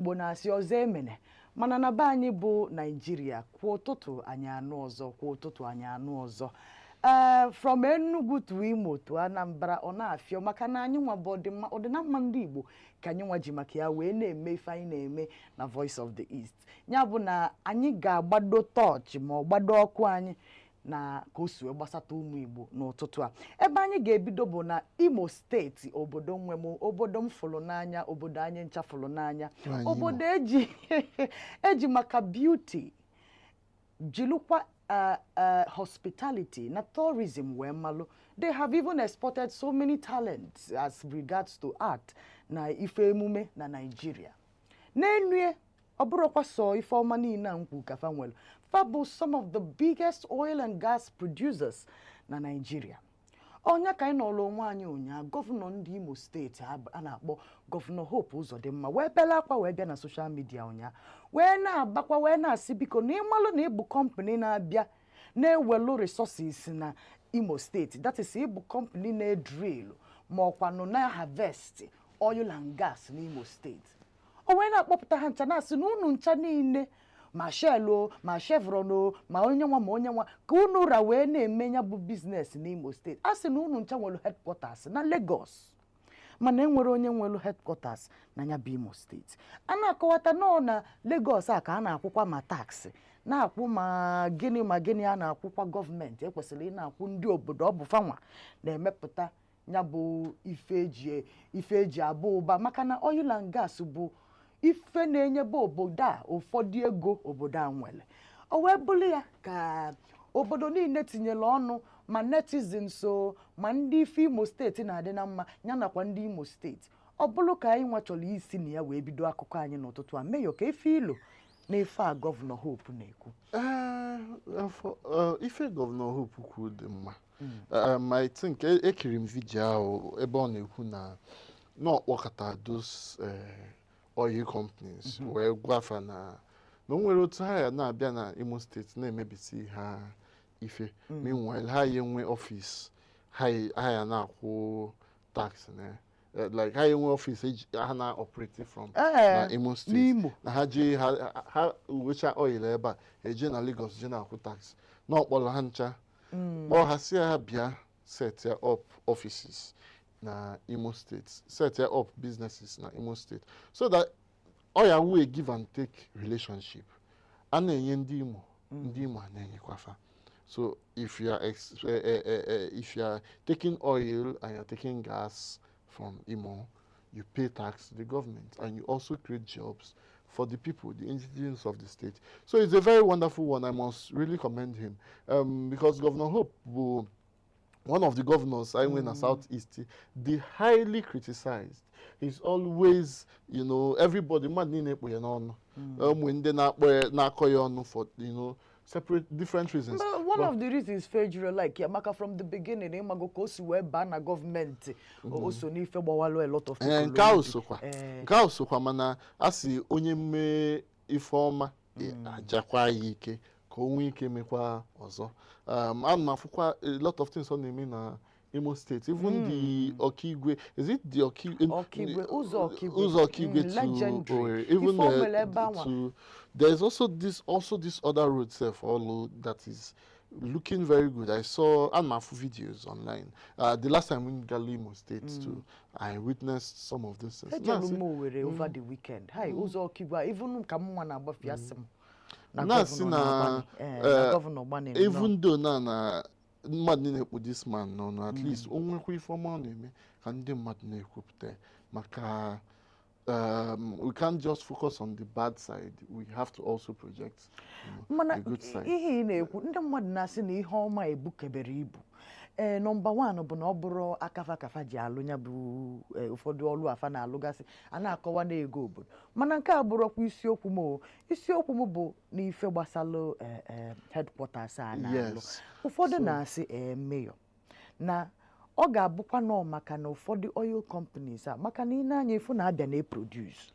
Igbo na-asị ọzọ emene, mana na be anyị bụ Naijiria, kwa ụtụtụ anyị anụ ọzọ, kwa ụtụtụ anyị anụ ọzọ. Ee, from Enugu to Imo to Anambra, ọ na-afịọ maka na anyị nwa bụ ọdịmma ọdịnamma ndị Igbo ka anyị nwa ji maka ya wee na-eme ife anyị na-eme na Voice of the East. Ya bụ na anyị ga-agbado tọọchị ma ọ gbado ọkụ anyị na ka o si wee gbasata ụmụ Igbo n'ụtụtụ a. Ebe anyị ga-ebido bụ na Imo Steeti, obodo nwe m, obodo m fụrụ n'anya, obodo anyị ncha fụrụ n'anya. Nwaanyị. Obodo eji maka beauty, jilukwa hospitality na tourism wee malụ. They have even exported so many talents as regards to art na ife emume na Nigeria. N'enue, ọ bụrụkwa sọ ife ọma niile a nkwu ka fa nwere, fa bụ some of the biggest oil and gas producers na Nigeria. Onye ka anyị nọrọ onwe anyị ụnyaahụ, gọvanọ ndị Imo Steeti a na-akpọ Gọvanọ Hope Uzodimma wee bela akwa wee bịa na social media ụnyaahụ, wee na-agbakwa, wee na-asị, biko, na ịmalụ na ịbụ kọmpanị na-abịa na-ewelu resources na Imo Steeti, that is, ịbụ kọmpanị na-edrill ma ọkwanụ na harvest oil and gas n'Imo Steeti, o wee na-akpọpụta ha ncha, na-asị na unu ncha niile, ma Shell o, ma Chevron o, ma onye nwa, ma onye nwa, ka unu ra wee na-eme ya bụ business n'Imo Steeti. A sị na unu ncha nwere headquarters na Lagos, mana enwere onye nwere headquarters na ya bụ Imo Steeti. A na-akọwata nọọ na Lagos a ka a na-akwụkwa ma tax, na-akwụ ma gịnị ma gịnị, a na-akwụkwa gọọmenti ekwesịrị ị na-akwụ ndị obodo. Ọ bụ fanwa na-emepụta ya bụ ife eji aba ụba, maka na oil and gas bụ ife na-enyebe obodo a ụfọdụ ego obodo a nwere. O wee bụrụ ya ka obodo niile tinyere ọnụ, ma netizens o, ma ndị ife Imo Steeti na-adị na mma ya, nakwa ndị Imo Steeti. Ọ bụrụ ka anyị nwa chọrọ isi na ya wee bido akụkọ anyị n'ụtụtụ a, meyo ka ife ilo na ife a Gọvanọ Hope na-ekwu. Ee, afọ ife Gọvanọ Hope kwuru dị mma. I think ekiri m vidio ahụ ebe ọ na-ekwu na ọ kpọkọta those oil companies wee gwafa na o nwere otu ha ya na-abịa na Imo Steeti na-emebisi ha ife. Meanwhile, ha ya enwe ọfịs ha ya na-akwụ tax na like ha enwe ọfịs ha na-operate from na Imo Steeti, n'Imo. Na ha jee ha wecha oil ebe a, eje na Lagos je na-akwụ tax. Na ọkpọrọ ha ncha, kpọọ ha, si ha bịa set ya up offices na Imo State, set ya up businesses na Imo State, so that ọ ya wụ a give and take relationship. A na-enye ndị Imo, ndị Imo a na-enyekwa fa. So if you are taking oil and you are taking gas from Imo, you pay tax to the government and you also create jobs for the people, the indigenes of the state. So it's a very wonderful one. I must really commend him because Governor Hope will one of the governors I went in Southeast, they highly criticized. He's always, everybody, mmadụ niile ekpo ya n'ọnụ. Ụmụ ndị na-akpọ ya, na-akọ ya ọnụ for separate different reasons. But one of the reasons fejuru like ya, maka from the beginning, ịmago ka o si wee baa na gọọmenti, o so n'ife gbawalụ a lot of people Nke ahụ obi. sokwa. Nke ahụ sokwa, mana a sị onye mee ife ọma, ajakwa ya ike ka o nwee ike mekwa ọzọ. Ana m afụkwa a lot of things ọ na-eme na Imo State, even the Okigwe, is it the Okigwe? Okigwe, ụzọ Okigwe. Ụzọ Okigwe to Legendary. Owerri. Even Ife o mere ebe anwa. to there's also this other road sef also that is looking very good. I saw and my videos online. The last time we got Imo State too, I witnessed some of these things. Ejelu Na-asị m Owerri over the weekend. Hai, ụzọ Okigwe a, even ka m nwa na-agbafe, asị m na Na-asị gọvanọ na, na-agbanị. Na gọvanọ gbanị nnọọ. Even though na mmadụ niile kpụ this man n'ọnụ, at least o nwekwa ife ọma ọ na-eme ka ndị mmadụ na-ekwupụta, maka we can't just focus on the bad side. We have to also project mana the good side. Ihe ị na-ekwu, ndị mmadụ na-asị na ihe ọma ebukebere ibu. Ee, number one bụ na ọ bụrụ akafa kafa ji alụ ya bụ ụfọdụ ọlụ afa na-alụgasị, a na-akọwa na ego obodo. Mana nke a bụrụkwa isiokwu m o. Isiokwu m bụ n'ife gbasalụ headquarters a na-alụ. Ụfọdụ na-asị, ee, mayor, na ọ ga-abụkwa nọọ maka na ụfọdụ oil companies a, maka na ị na-anya ifu na Abịa na-eproduce,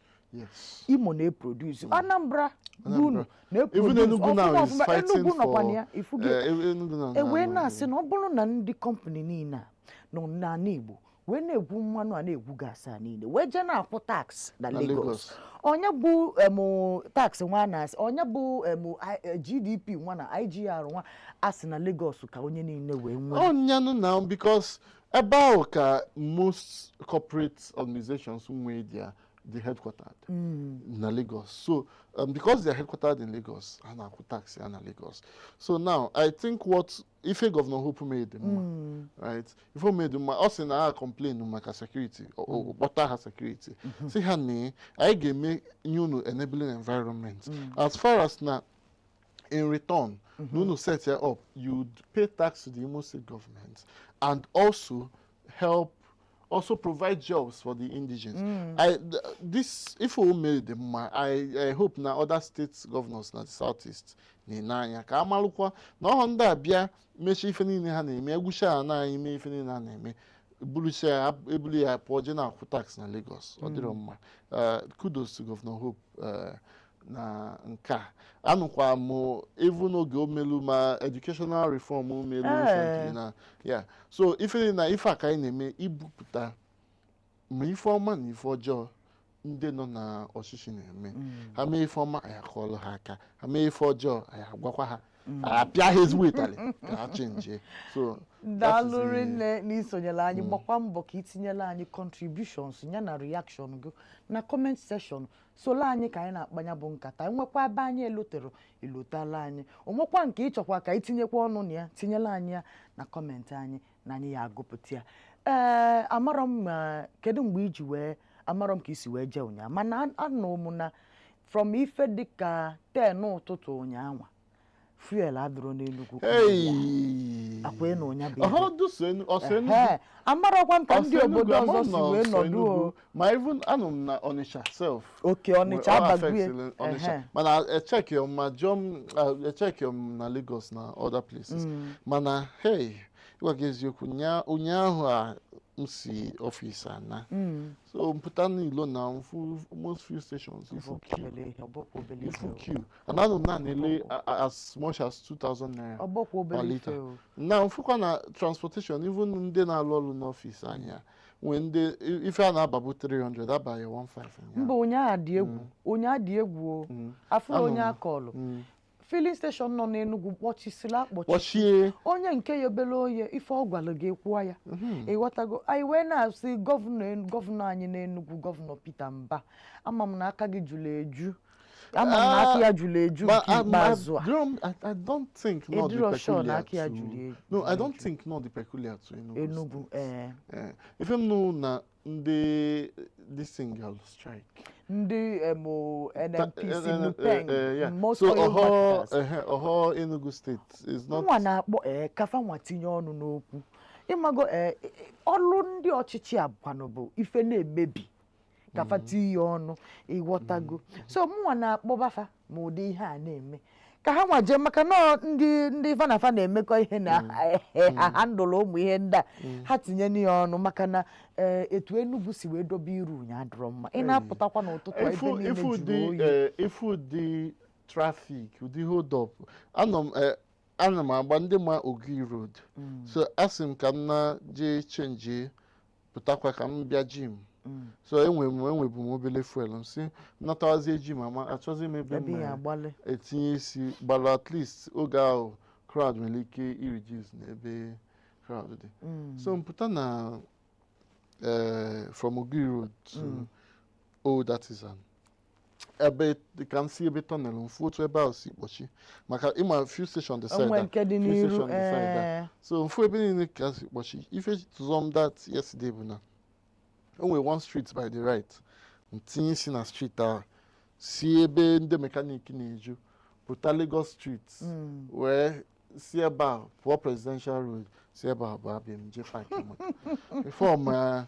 Imo na-eproduce, Anambra bunu Even na-eproduce Enugu now ọfụma is ọfụma. fighting Enugu nọkwa for na ya, ifugo. Enugu now E wee now na-asị na ọ bụrụ na ndị kọmpanị niile a nọ n'ala Igbo Wee na-egwu mmanụ a, na-egwu gas a niile, wee jee na-akwụ tax na Na Lagos. Lagos. Onye bụ tax nwa na-asị onye bụ GDP nwa na IGR nwa asị na Lagos ka onye niile wee nwee? Ọnyanụ na because ebe ahụ ka most corporate organizations nwee the headquartered na Lagos. So because they are headquartered in Lagos, ha na-akwụ tax ya na Lagos. So now I think what ife Governor Hope made dị mma, right? Ife o made dị mma, ọ sị na ha complain maka security, o kpọta ha security, si ha na anyị ga-eme nye unu enabling environment as far as na in return unu set ya up, you'd pay tax to the Imo State government and also help, also provide jobs for the indigenes. This if o made dị mma, I hope na other state governors na the southeast na-ene anya ka amalụkwa na ọhụ ndị a bịa mechie ife niile ha na-eme, egwucha ha na anyị mee ife niile ha na-eme, burucha ya, ebulu ya pụọ jee na-akwụ tax na Lagos. Ọ dịrọ mma. Kudos to Governor Hope na nke a. Anụkwa m even oge o melu ma educational reform o melu recently na ya. So ife niile na ife a ka anyị na-eme ibupụta ma ife ọma na ife ọjọọ ndị nọ na ọchịchị na-eme. Ha mee ife ọma, anyị akọọlụ ha aka. Ha mee ife ọjọọ, anyị agwakwa ha, anyị apịa ha ezigbo ịtalị ka ha change. So that is Daalụ rinne na isonyere anyị. Gbakwa mbọ ka itinyela anyị contributions ya na reaction gị na comment section. Solo anyị ka anyị na-akpanya bụ nkata. Nwekwa ebe anyị elotere, elotala anyị. Onwekwa nke ịchọkwa ka itinyekwa ọnụ na ya, tinyela anyị ya na comment anyị na anyị ya agụpụta ya. Ee, amarọ m ma kedu mgbe iji wee, amarọ m ka isi wee jee ụnyaahụ, mana anụ m na from ife dịka 10 ụtụtụ ụnyaahụ, fuel adịrọ n'Enugu. Hey! Akwa ị na ụnya bụ Ọhọ duso ọsọ Enugu. Ehe, amarọkwa m ka ndị Ọsọ Enugu, obodo ama ọzọ m si na wee ọsọ nọdụ Enugu. o. Ma even anụ m na Onitsha self. Oke Ọnịcha All abagbue. affects Onitsha. Mana echeki m, ma jụọ m, echeki m na Lagos na other places. Mana hey, ịgwa gị eziokwu, ụnyaahụ a m si office ana. So mpụta n'ilo na mfu most fuel stations, ifu queue. Obele ihe, ọbọkwa obele Ifu ife o. queue. And anụ m na na-ele as much as 2000 naira Ọbọkwa per obele ife liter. o. Na mfụkwa na transportation, even ndị na-alụ ọrụ n'office anyị nwee ndị ife a na-ababu 300 abaghị 15 ụnyaahụ. Mba, ụnyaahụ dị egwu, ụnyaahụ dị egwu o. Afụrụ Anụ onye m. akọlụ filling station nọ n'Enugu kpọchisịrị akpọchi. Kpọchie. Onye nke ya obere oye ife ọ gwalụ gị kwụọ ya, ịghọtago? Anyị wee na-asị governor anyị n'Enugu, Governor Peter Mba, ama m na aka gị jụrụ eju, ama m na aka ya jụrụ eju But nke ikpeazụ a. I don't think not the Ịdịrọ sure na peculiar aka ya to jụrụ eju? No, I don't think not the peculiar to Enugu Enugu State. Ee. Ife m nụ na ndị this single strike. Ndị NNPC, NUPENG, Yeah. most So oil Oho, marketers. Oho Enugu State is not Nwa na-akpọ ee kafa nwa tinye ọnụ n'okwu, ịmago, ee ọlụ ndị ọchịchị a kwanụ bụ ife na-emebi kafa tinye ọnụ, ịghọtago? So mụnwa na-akpọbafa ma ụdị ihe a na-eme ka ha nwa jee, maka na ọ ndị fa na fa na-emekọ ihe na ha handle ụmụ ihe ndị a, ha tinye n'ihe ọnụ, maka na ee, etu Enugu si wee dobe iru ụnya adịrọ mma. Ị na-apụtakwa n'ụtụtụ, ebe Ifu niile ifu jụrụ ụdị oyi. Ifu ụdị traffic, ụdị hold up anọ m, ana m agba ndị ma Ogui Road. So asị m ka m na jee change, pụtakwa ka m bịa gym. So enwe m enwebu m obele fuel, m si natawazie gym, ama achọzi m ebe ebe m ya ma agbalị etinye isi gbalụ. At least oge ahụ crowd nwere ike ireduce n'ebe crowd dị. So m pụta na from Ogui Road to Old Artisan, ebe ka m si ebe tunnel mfu otu ebe ahụ si kpọchi, maka ịma fuel station the side enwe a, nke dị fuel n'iru station the side a. So mfu ebe niile ka si kpọchi. Ife tụzọ m that yesterday bụ na o nwere one street by the right, m tinye isi na street ahụ, si ebe ndị mechanic na-eju pụta Lagos Street, wee si ebe a pụọ Presidential Road, si ebe a bụ abịa m jee park moto before ma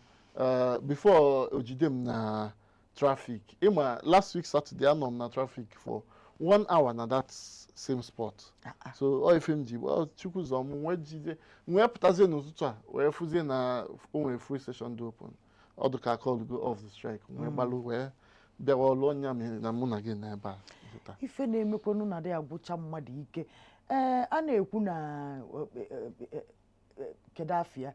before ojide m na traffic. Ịma last week Saturday anọ m na traffic for one hour na that same spot. So ọ ife m ji ọ Chukwu zọ m wee jide, wee pụtazie n'ụtụtụ a, wee fụzie na o nwere fuel station dị open, ọ dị ka call go off the strike, wee gbalụ wee bịawa ọlụ ọnya mere na mụ na gị nọ ebe a pụta. Ife na-emekwanụ na adịghị agwụcha mmadụ ike. Ee, a na-ekwu na kedu afịa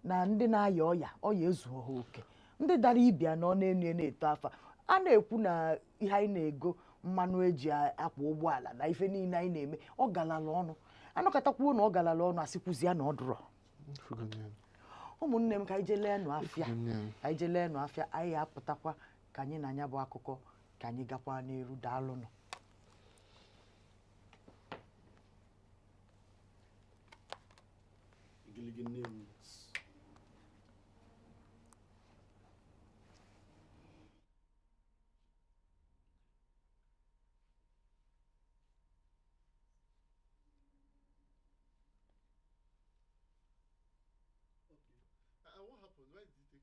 Na ndị na-aya ọya, ọya ezuo ha oke, ndị dara ibia nọ n'enu ya na-eto afa a na-ekwu na ihe anyị na-ego, mmanụ eji akwa ụgbọala na ife niile anyị na-eme, ọ galala ọnụ. Anọkọtakwuo na ọ galala ọnụ, asịkwuzi ya na ọ dụrọ. Ụmụnne m, ka anyị jee lee nụ afịa, ka anyị jee lee nụ afịa. Anyị apụtakwa ka anyị na anya bụ akụkọ, ka anyị gakwa n'iru. Daalụnụ. Igiligi News. What happened? Why did it take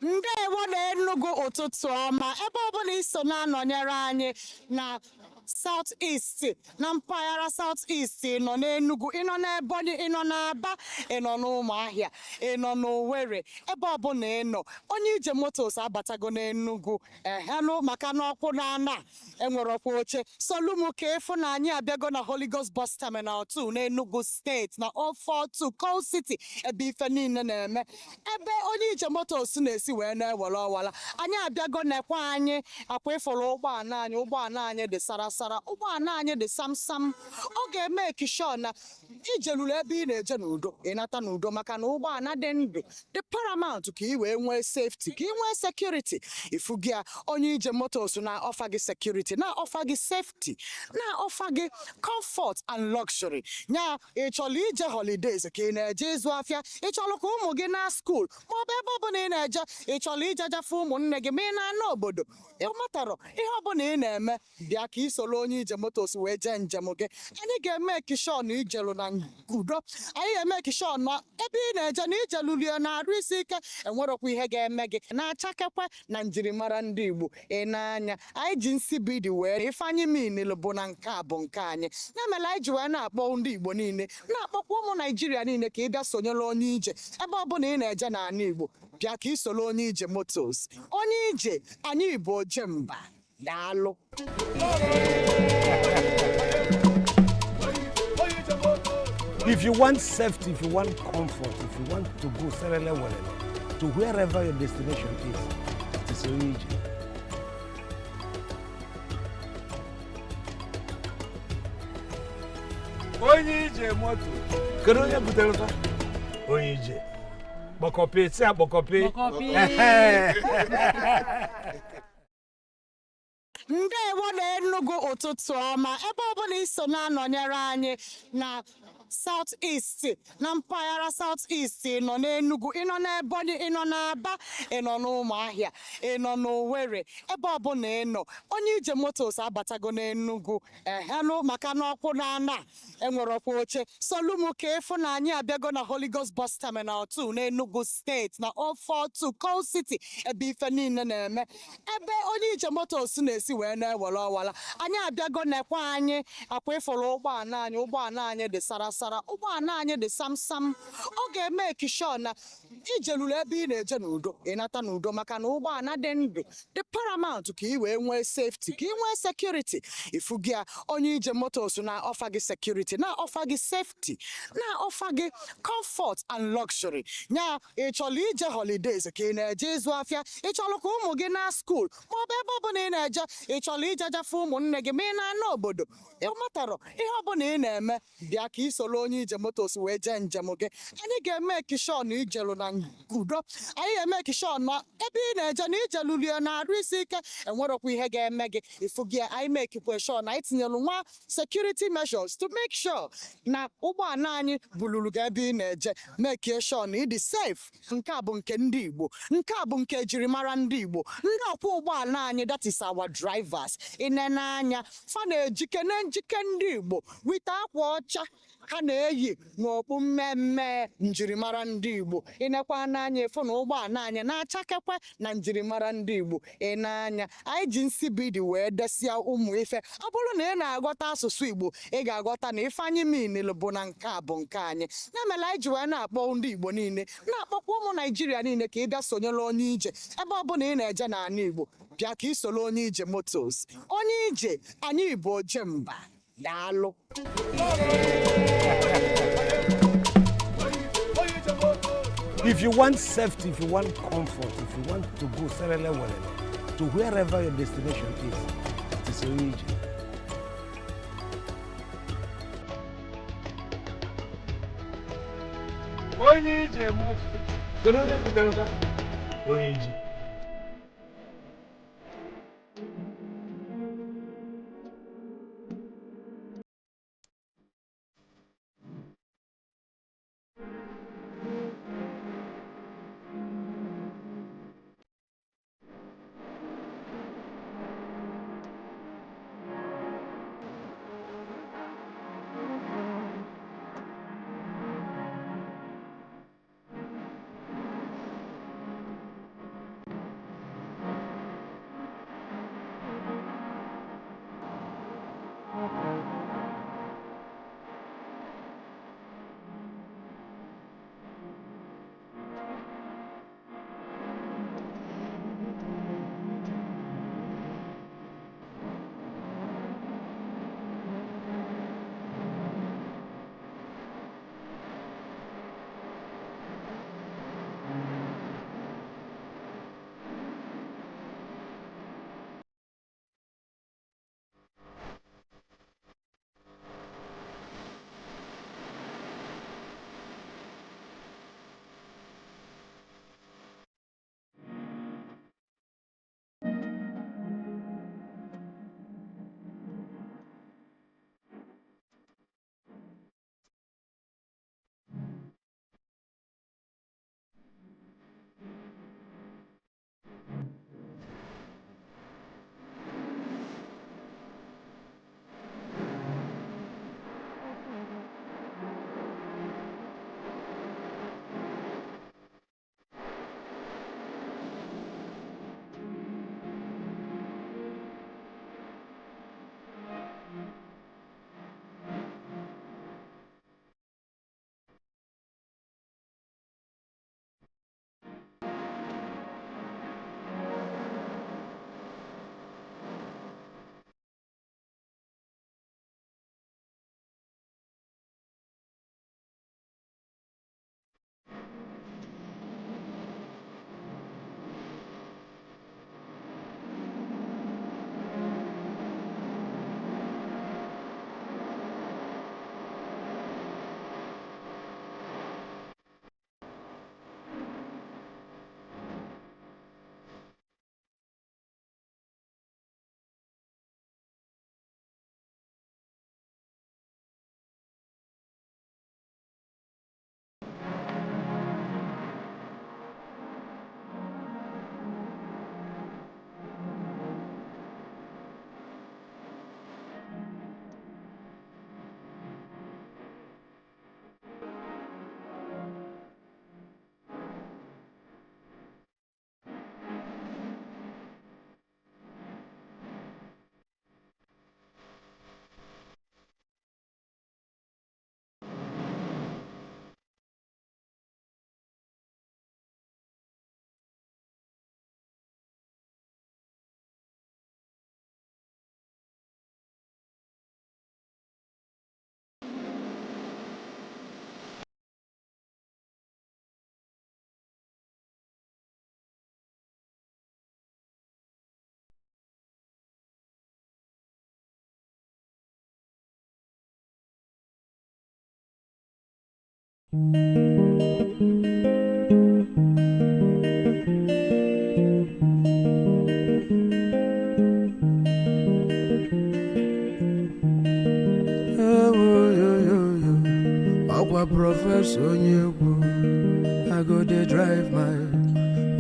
long? Ndewo na Enugu, ụtụtụ ọma. Ebe ọbụla iso na-anọnyere anyị na South East, na mpaghara South East, ị nọ n'Enugu, ị nọ n'Ebonyi, ị nọ n'Aba, ị nọ n'Ụmụahịa, ị nọ n'Owerri, ebe ọbụla ị nọ, Onye Ije Motors abatago n'Enugu. Ehenụ, maka na ọkwụ na ana enwere ọkwa oche solumu ka ịfụ na anyị abịago na Holy Ghost Bus Terminal 2 n'Enugu Steeti, na 042 Coal City, ebe ife niile na-eme, ebe Onye Ije Motors na-esi wee na-ewere ọwara. Anyị abịago, nekwa anyị akwa ịfụrụ ụgbọala anyị. Ụgbọala anyị dị sarasara, ụgbọala anyị dị samsam. Ọ ga-eme sure na ijeluru ebe ị na-eje n'udo, ịnata n'udo, maka na ụgbọala dị ndụ dị paramount ka ị wee nwee safety, ka ị nwee security. Ifu gị a, Onye Ije Motors na-offer gị security, na-offer gị safety, na-offer gị comfort and luxury. Nya ị chọrọ ije holidays, ka ị na-eje ịzụ afịa, ị chọrọ ka ụmụ gị na school, maọbụ ebe ọbụla ị na-eje, ị chọrọ ije jafe ụmụnne gị, ma ị na-ana obodo, ị matarọ ihe ọbụla ị na-eme, bịa ka ị soro Onye Ije Motors wee jee njem gị. Anyị ga-eme sure na ijelu na udo. Anyị ga-eme sure na ebe ị na-eje na ijelulie na-arụ isi ike, enwerọkwa ihe ga-eme gị na-achakekwe na njirimara ndị Igbo. Ị na-anya anyị ji nsi bidi wee ifeanyị minil bụ na nke a bụ nke anyị. Ya mere anyị ji wee na-akpọ ndị Igbo niile, na-akpọkwa ụmụ Naijiria niile, ka ị bịa sonyere Onye Ije. Ebe ọbụla ị na-eje n'ala Igbo, bịa ka ị soro Onye Ije Motors. Onye Ije, anyị bụ ojemba. Daalụ. If you want safety, if you want comfort, if you want to go serele welele to wherever your destination is, it is Onye Ije. Onye Ije Moto. Kedu onye butere ụta? Onye Ije. Kpọkọpị, si akpọkọpị. Kpọkọpị. Ehe. Ndewo na Enugu, ụtụtụ ọma. Ebe ọbụla iso na-anọnyere anyị na South East, na mpaghara South East, ị nọ n'Enugu, ị nọ n'Ebonyi, ị nọ n'Aba, ị nọ n'Ụmụahịa, ị nọ n'Owerri, ebe ọbụla ị nọ, Onye Ije Motors abatago n'Enugu. Ehenụ, maka na ọkwụ na ana enwere ọkwa oche solumu ka ịfụ na anyị abịago na Holy Ghost Bus Terminal 2 n'Enugu Steeti, na 042 Coal City, ebe ife niile na-eme, ebe Onye Ije Motors na-esi wee na-ewere ọwara. Anyị abịago, nekwa anyị akwa ịfụrụ ụgbọala anyị. Ụgbọala anyị dị sarasara, ụgbọala anyị dị samsam. Ọ ga-eme sure na ijeluru ebe ị na-eje n'udo, ịnata n'udo, maka na ụgbọala dị ndụ dị paramount ka ị wee nwee safety, ka ị nwee security. Ifu gị a, Onye Ije Motors na-offer gị security, na-offer gị safety, na-offer gị comfort and luxury. Nya ị chọrọ ije holidays, ka ị na-eje ịzụ afịa, ị chọrọ ka ụmụ gị na school, maọbụ ebe ọbụla ị na-eje, ị chọrọ ije jafe ụmụnne gị, ma ị na-ana obodo, ị matarọ ihe ọbụla ị na-eme, bịa ka ị soro Onye Ije Motors wee jee njem gị. Anyị ga-eme sure na ijelu na udo. Anyị ga-eme sure na ebe ị na-eje na ijelulie na-arụ isi ike, enwerọkwa ihe ga-eme gị. Ifu gị, anyị mekikwe sure na anyị tinyelu nwa security measures to make sure na ụgbọala anyị buluru gị ebe ị na-eje, make sure na ị dị safe. Nke a bụ nke ndị Igbo, nke a bụ nke ejirimara ndị Igbo. Ndị ọkwọ ụgbọala anyị, that is our drivers, ịnene anya fa na-ejike na njike ndị Igbo wite akwa ọcha. Ha na-eyi n'okpu mmemme njirimara ndị Igbo. Ịnekwa n'anya, ịfụ na ụgbọala anyị na-achakekwe na njirimara ndị Igbo. Ị na-anya, anyị ji nsibidi wee desịa ụmụ ife. Ọ bụrụ na ị na-aghọta asụsụ Igbo, ị ga-aghọta na ife anyị minil bụ na nke a bụ nke anyị. Ya mere anyị ji wee na-akpọ ndị Igbo niile, na-akpọkwa ụmụ Naijiria niile, ka ị bịa sonyere Onye Ije. Ebe ọ bụla ị na-eje n'ala Igbo, bịa ka ị soro Onye Ije Motors. Onye Ije, anyị bụ ojemba. Daalụ. If you want safety, if you want comfort, if you want to go serele welele to wherever your destination is, it is Onye Ije. Onye Ije mụ. Onye Ije. Ewoyoyoyo, ọkwa prọfesọ onye egwu. I go dey drive my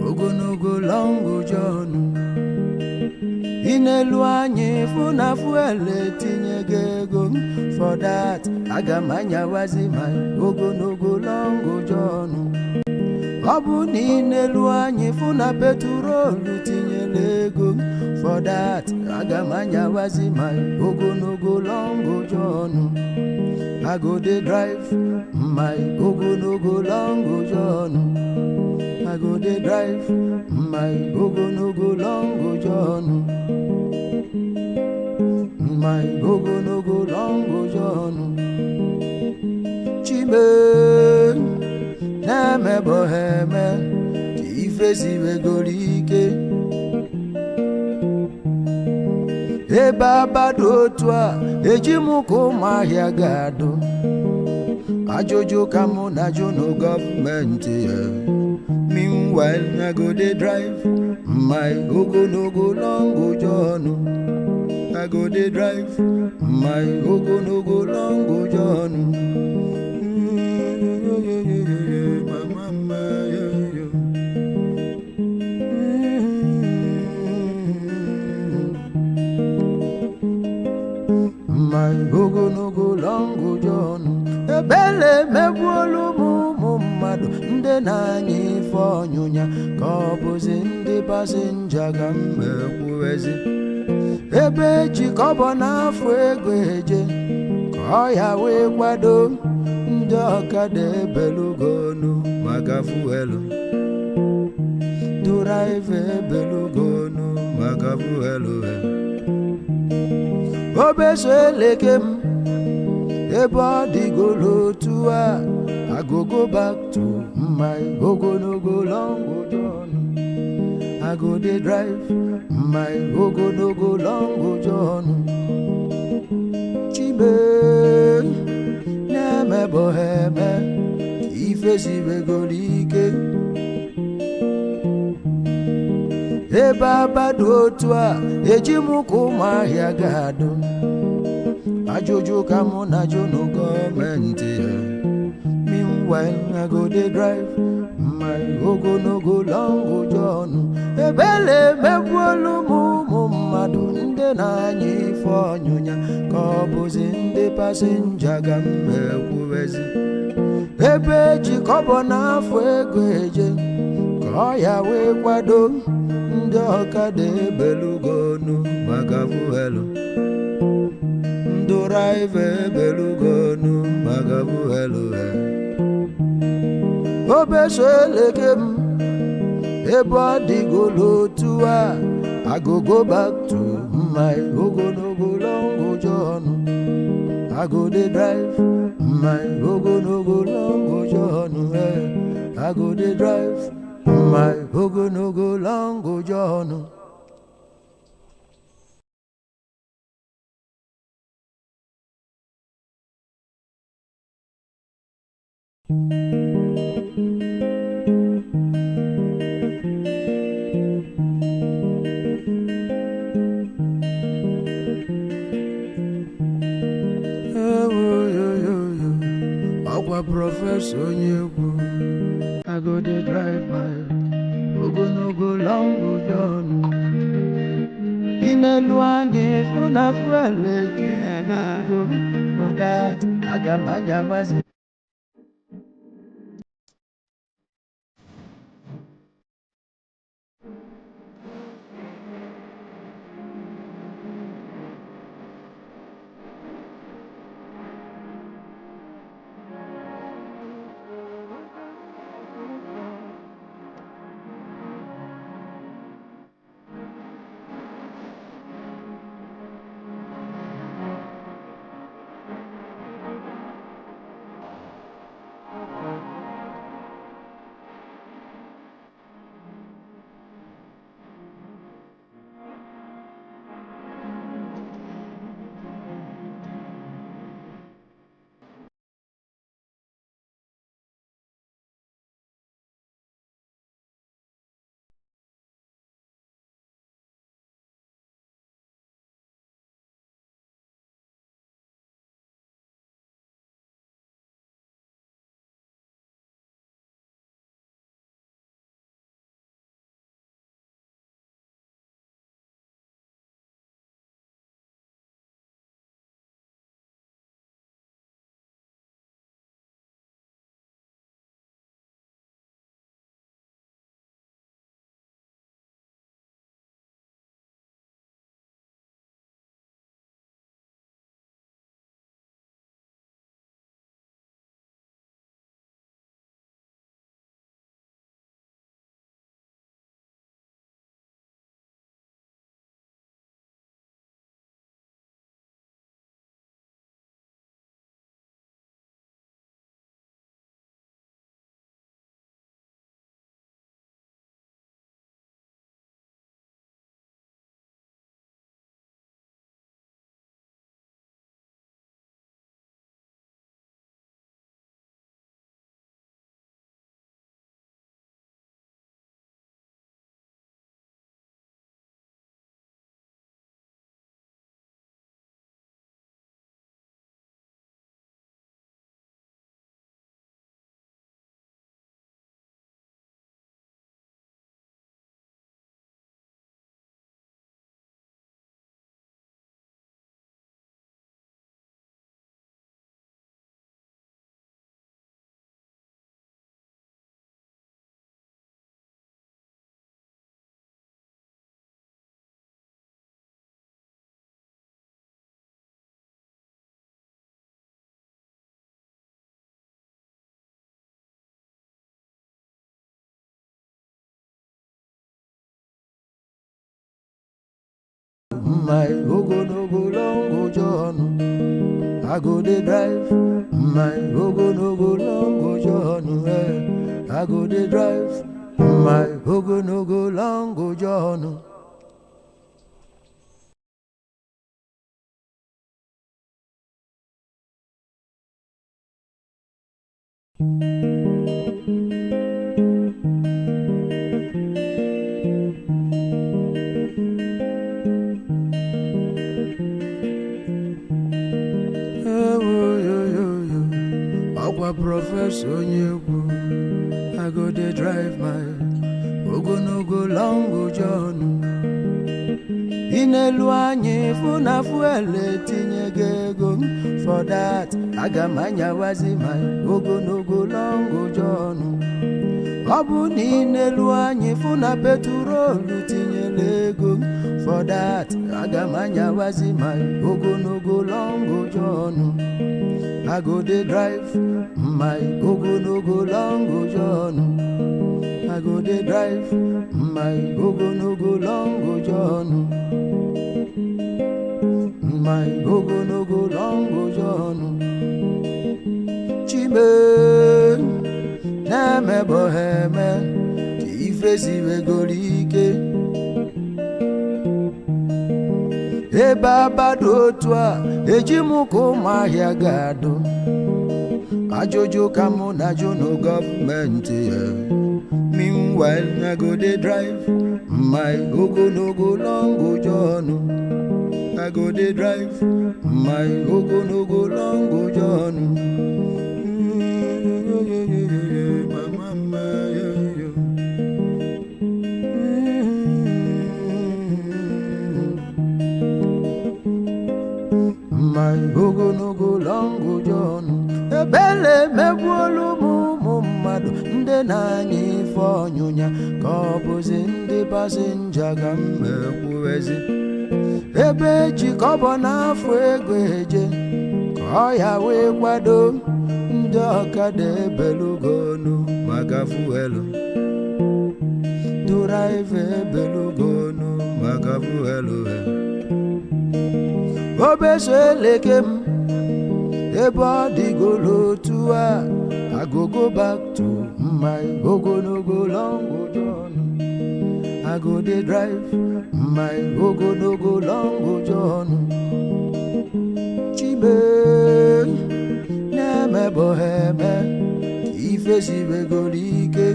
ogologo long john. Ị na-elu anyị fụ na fuel etinyego ego. For that, aga m anyawazi my ogologo long john. Ọ bụ na ị na-elu anyị fụ na petrolu tinyere ego. For that, aga m anyawazi my ogologo long john. I go dey drive my ogologo long john. I go dey drive my ogologo long john. My ogologo long john. Chime na-emebo ha eme ka ife siwegoro ike. Ebe abado otu a eji m ka ụmụahịa ga-adụ. Ajụjụ ka mụ na jụ nụ gọọmenti ya. Meanwhile, I go dey drive my ogologo long john. I go dey drive my ogologo long john. Mama, yeah, yeah. My ogologo long john. Ebele megbuolu m ụmụ mmadụ ndị na-anya ife ọnyụnya ka ọ bụzi ndị passenger ka m ekwuwezi. Ebe eji kọbọ n'afọ ego eje ka ọ ya wee kwado ndị ọkada ebelugonu maka fuel. Driver ebelugonu maka fuel. Obeso eleke m ebe ọ dịgolo otu a, I go go back to my ogologo long john. I go dey drive my ogologo long john. Chime na-emebo ha eme ka ife siwegoro ike. Ebe abado otu a eji m ka ụmụahịa ga-adụ. Ajụjụ ka mụ na jụ nụ gọọmenti ya. Meanwhile, I go dey drive my ogologo long john. Ebele megbuolu m ụmụ mmadụ ndị na-anya ife ọnyụnya ka ọ bụzi ndị passenger ka m ekwuwezi. Ebe eji kọbọ n'afọ ego eje ka ọ ya wee kwado ndị ọkada ebelugonu maka fuel. Ndị driver ebelugonu maka fuel. Obeso eleke m ebe ọ dịgolo otu a, I go go back to my ogologo long john. I go dey drive my ogologo long john. I go dey drive my ogologo long john. Ọkwa Professor onye egwu. I go dey drive my ogologo long john. Ị na-elu anya ịfụ na fuel etinyego. For that, aga m anyawazi. my ogologo long journey. I go dey drive my ogologo long journey. I go dey drive my ogologo long journey. Ewoyoyoyo, ọkwa prọfesọ onye egwu. I go dey drive my ogologo long journey. Ị na-elu anyị fụ na fuel etinyego ego, for that aga m anyawazi my ogologo long journey. Ọ bụ na ị na-elu anyị fụ na petrolu tinyere ego, for that aga m anyawazi my ogologo long journey. I go dey drive my ogologo long journey. I go dey drive my ogologo long journey. My ogologo long journey. Chime na-emebo ha eme ka ife siwegoro ike. Ebe abado otu a eji m ka ụmụahịa ga-adụ ajụjụ ka mụ na-ajụ nụ gọọmenti ya. Meanwhile, I go dey drive my ogologo long journey. I go dey drive my ogologo long journey. Mama, mama, yeah, yeah. My ogologo long journey. Ebele megbuolu m ụmụ mmadụ ndị na-anya ife ọnyụnya, ka ọ bụzi ndị passenger ka m ekwuwezi. Ebe eji kọbọ n'afọ ego eje ka ọ ya wee kwado ndị ọkada ebelugonu maka fuel, driver ebelugonu maka fuel. Obeso eleke m ebe ọ dịgolo otu a. I go go back to my ogologo long journey. I go dey drive my ogologo long journey. Chime na-emebo ha eme ka ife siwegoro ike.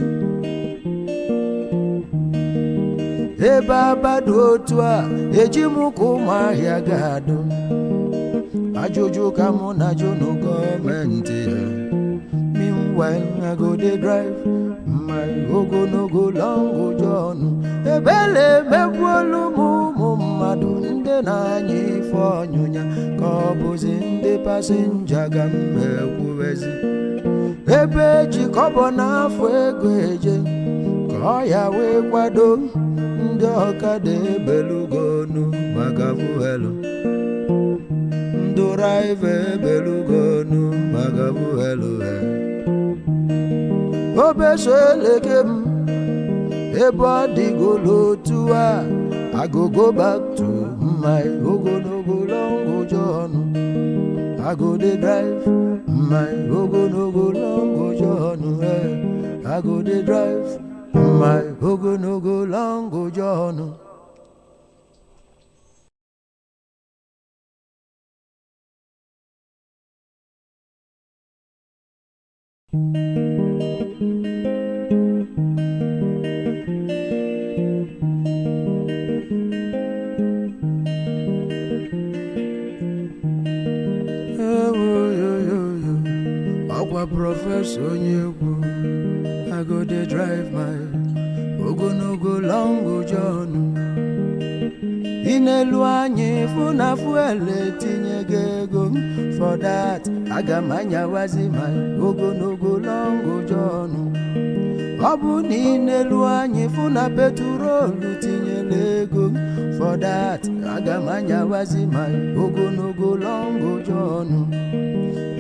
Ebe abado otu a eji m ka ụmụahịa ga-adụ ajụjụ ka mụ na-ajụ nụ gọọmenti ya. Meanwhile, I go dey drive my ogologo long journey. Ebele megbuolu m ụmụ mmadụ ndị na-anya ife ọnyụnya, ka ọ bụzi ndị passenger ka m ekwuwezi. Ebe eji kọbọ n'afọ ego eje ka ọ ya wee kwado ndị ọkada ebelugonu maka fuel, ndị driver ebelugonu maka fuel. Obeso eleke m ebe ọ dịgolo otu a. I go go back to my ogologo long journey. I go dey drive my ogologo long journey. I go dey drive my ogologo long journey. Ewoyoyoyo, ọkwa prọfesọ onye egwu. I go dey drive my ogologo long journey. Ị na-elu anyị fụ na fuel etinyego ego, for that aga m anyawazi my ogologo long journey. Ọ bụ na ị na-elu anyị fụ na petrolu tinyere ego, for that aga m anyawazi my ogologo long journey.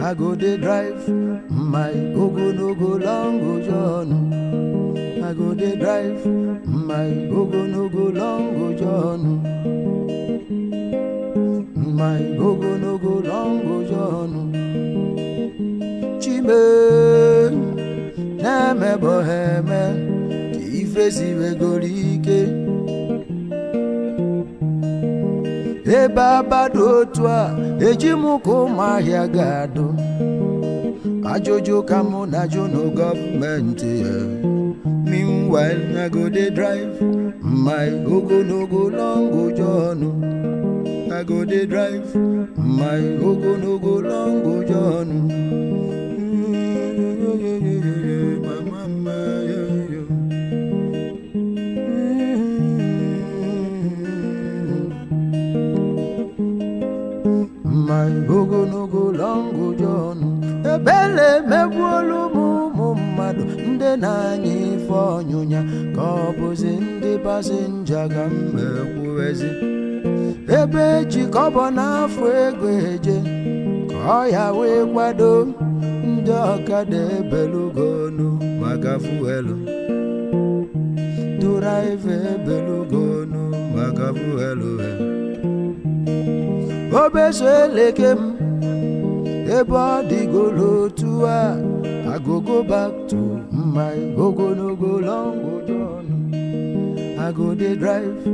I go dey drive my ogologo long journey. I go dey drive my ogologo long journey. my ogologo long journey. Chime na-emebọ ha eme ka ife siwegoro ike. Ebe abado otu a eji m ka ụmụahịa ga-adụ. Ajụjụ ka mụ na-ajụ nụ gọọmenti ya. Meanwhile, I go dey drive my ogologo long journey. I go dey drive my ogologo long journey. Mama, mama, yeah, yeah. My ogologo long journey. Ebele megbuolu m ụmụ mmadụ ndị na-anya ife ọnyụnya ka ọ bụzi ndị passenger ka m ekwuwezi. Ebe eji kọbọ n'afọ ego eje ka ọ ya wee kwado ndị ọkada ebelugonu maka fuel, driver ebelugonu maka fuel. Obeso eleke m ebe ọ dịgolo otu a, I go go back to my ogologo long journey. I go dey drive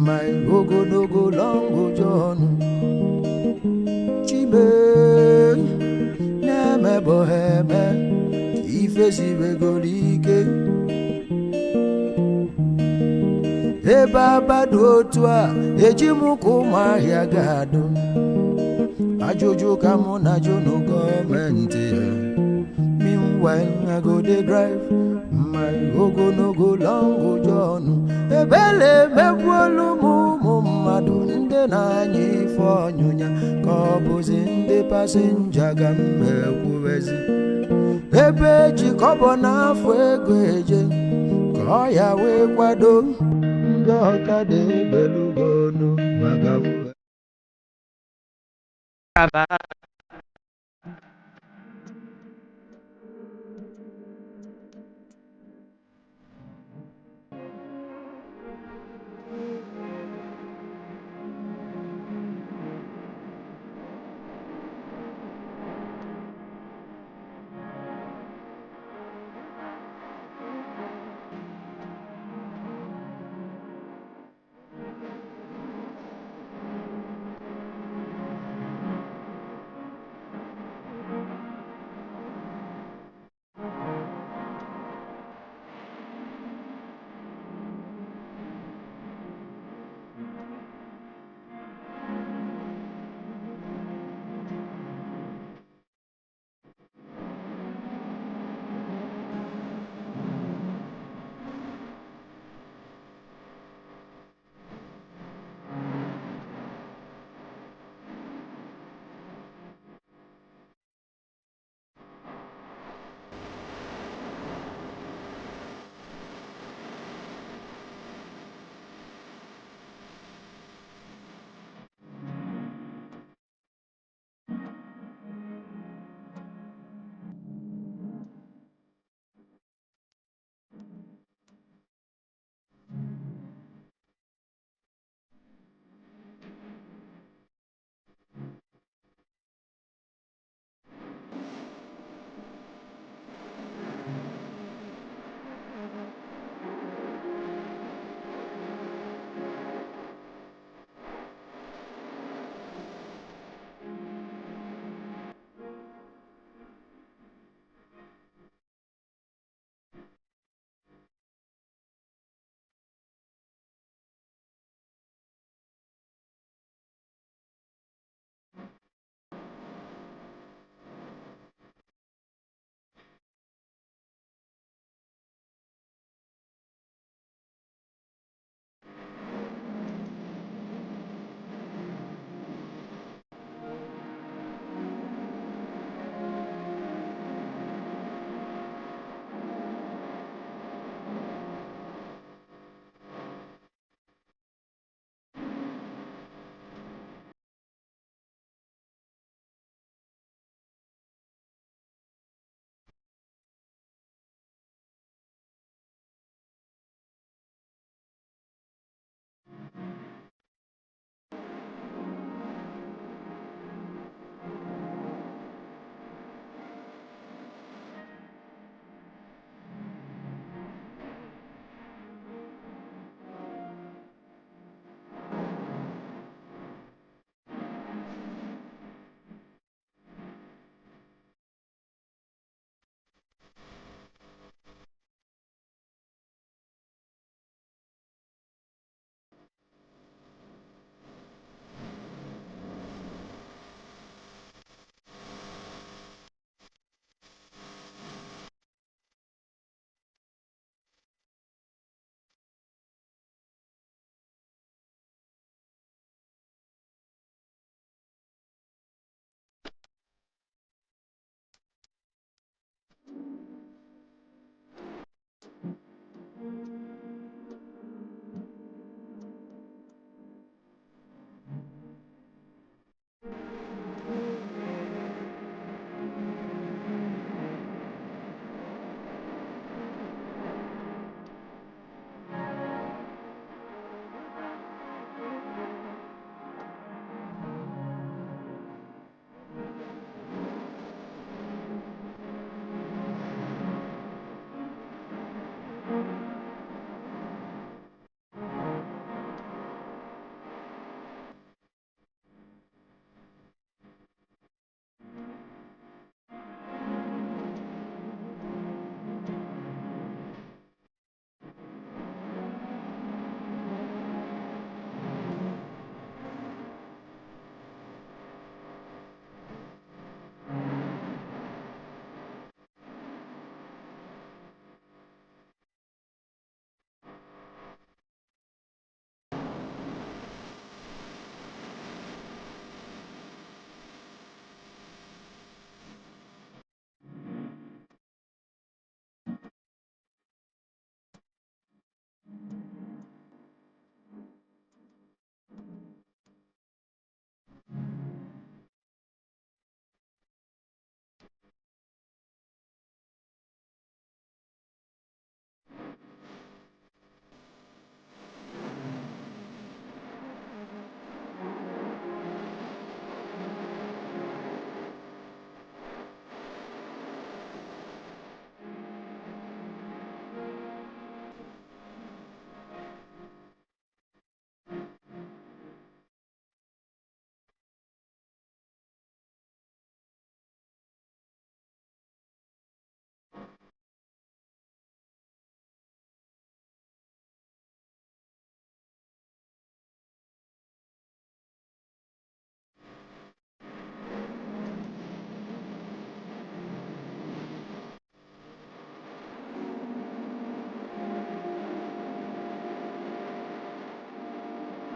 my ogologo long journey. Chime na-emebọ ha eme ka ife siwegoro ike. Ebe abado otu a eji m ka ụmụahịa ga-adụ. Ajụjụ ka mụ na-ajụ nụ gọọmenti ya. Meanwhile, I go dey drive my ogologo long journey. Ebele megbuolu m ụmụ mmadụ ndị na-anya ife ọnyụnya ka ọ bụzi ndị passenger ka m ekwuwezi. Ebe eji kọbọ n'afọ ego eje ka ọ ya wee kwado ndị ọkada ebelugonu maka fuel.